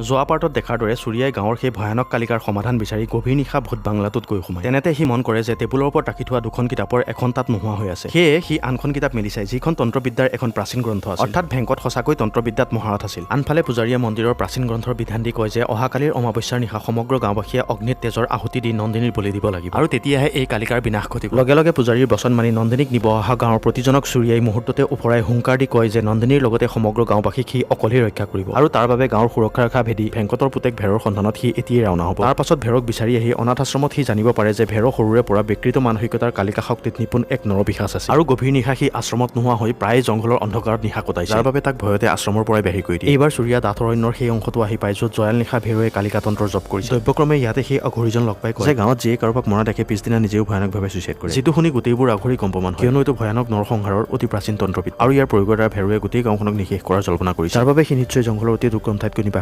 যোৱা পাৰ্টত দেখাৰ দৰে চুৰিয়াই গাঁৱৰ সেই ভয়ানক কালিকাৰ সমাধান বিচাৰি গভীৰ নিশা ভূত বাংলাটোত গৈ সোমায়। তেনেতে সি মন কৰে যে টেবুলৰ ওপৰত ৰাখি থোৱা দুখন কিতাপৰ এখন তাত নোহোৱা হৈ আছে। সেয়ে সি আনখন কিতাপ মেলি চায়, যিখন তন্ত্ৰবিদ্যাৰ এখন প্ৰাচীন গ্ৰন্থ আছিল। অৰ্থাৎ ভেংকট সঁচাকৈ তন্ত্ৰবিদ্যাত মহাৰথ আছিল। আনফালে পূজাৰীয়ে মন্দিৰৰ প্ৰাচীন গ্ৰন্থৰ বিধান দি কয় যে অহাকালিৰ অমাৱস্যাৰ নিশা সমগ্ৰ গাঁওবাসীয়ে অগ্নিত তেজৰ আহুতি দি নন্দিনীৰ বলি দিব লাগিব আৰু তেতিয়াহে এই কালিকাৰ বিনাশ ঘটিব। লগে লগে পূজাৰীৰ বচন মানি নন্দিনীক নিব অহা গাঁৱৰ প্ৰতিজনক চুৰিয়াই মুহূৰ্ততে ওফৰাই হুংকাৰ দি কয় যে নন্দিনীৰ লগতে সমগ্ৰ গাঁওবাসীক সি অকলেই ৰক্ষা কৰিব আৰু তাৰ বাবে গাঁৱৰ সুৰক্ষা ৰেখা ভেদি ভেংকটৰ পুতেক ভেৰৰ সন্ধানত সি এতিয়াই ৰাওনা হ'ব। তাৰ পাছত ভেৰক বিচাৰি আহি অনাথ আশ্ৰমত সি জানিব পাৰে যে ভেৰ সৰুৰে পৰা বিকৃত মানসিকতাৰ কালিকা শক্তিত নিপুণ এক নৰপিশাচ আছে আৰু গভীৰ নিশা সি আশ্ৰমত নোহোৱা হৈ প্ৰায়ে জংঘলৰ অন্ধকাৰত নিশা কটাইছে, যাৰ বাবে তাক ভয়তে আশ্ৰমৰ পৰাই বাহিৰ কৰি দিয়ে। এইবাৰ চুৰিয়া ডাঠ অৰণ্যৰ সেই অংশটো আহি পায়, য'ত জয়াল নিশা ভেৰুৱে কালিকা তন্ত্ৰৰ জপ কৰিছে। দৈৱক্ৰমে ইয়াতে সেই অঘৰীজন লগ পাই কয় যে গাঁৱত যিয়ে কাৰোবাক মৰা দেখে, পিছদিনা নিজেও ভয়ানকভাৱে ছুইচাইড কৰে, যিটো শুনি গোটেইবোৰ আঘৰী কম্পমান হয়। কিয়নো এইটো ভয়ানক নৰসংহাৰৰ অতি প্ৰাচীন তন্ত্ৰবিদ আৰু ইয়াৰ প্ৰয়োগৰ দ্বাৰা ভেৰুৱে গোটেই গাঁওখনক নিঃশেষ কৰাৰ জল্পনা কৰিছে, যাৰ বাবে সি নিশ্চয় জংঘলৰ অতি দুৰ্গম ঠাইত গৈ নিবাস